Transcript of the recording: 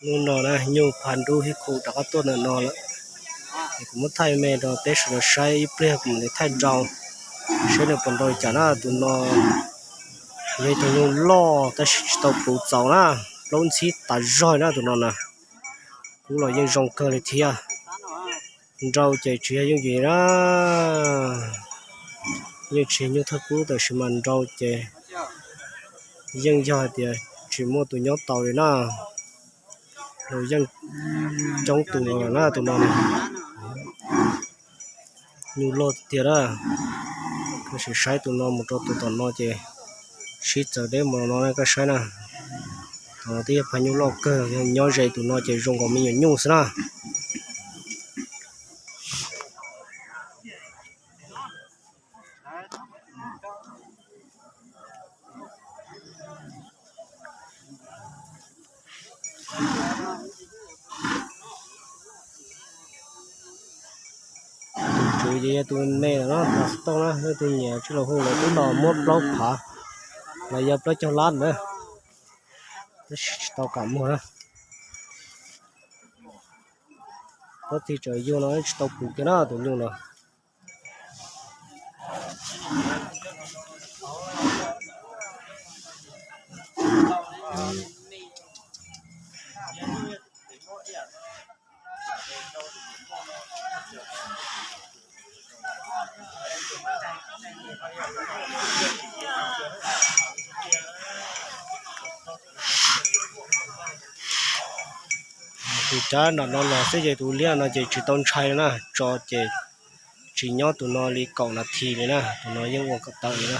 Hnub no na nyuj pha nrub hib khu rov qab tuaj ntawm no lawm. Es kuv muab thaij me rau peb sawv daws saib, ib pliag kuv mam li thaij nrau saib nws puas nrau li cas na. Tus no yog ib tug nyuj loj tab sis tsis tau puv txaus na, plaub ntxhib tas zog na tus no na. Kub los yeej zoo kawg li thiab. Nrau ces tsis yog yooj yim na, yeej tsis yog nyuj thawj kub tab sis mas nrau ces yeej yog hais tias tsis muaj tus nyob tau li na. Los yeej coob tus na tus no. Nyuj loj tiag tiag na. Koj sim saib tus no mus rau tus tom no ces sib txawv deb mus no na koj saib na. Tom no twb yog pha nyuj loj kawg, yog nyob ze tus no ces zoo nkaus me nyuam nyuj xwb na. Tus tswv ces yog tus me lawm na, Thav Xov Tooj na, leej twg nyiam tsis los hu lawm twb los muab plaub phav los yog plaub caug lab na, tab sis tsis tau kam muag na. Tab sis tseem yug no tsis tau puv kiag na tus nyuj no. Tus cab nram no los xwb ces tus liab no ces tsis tau ntshai na, tso ces tsis nyob tus no li kaum nas this li na, tus no yeej ua kom tawm li na.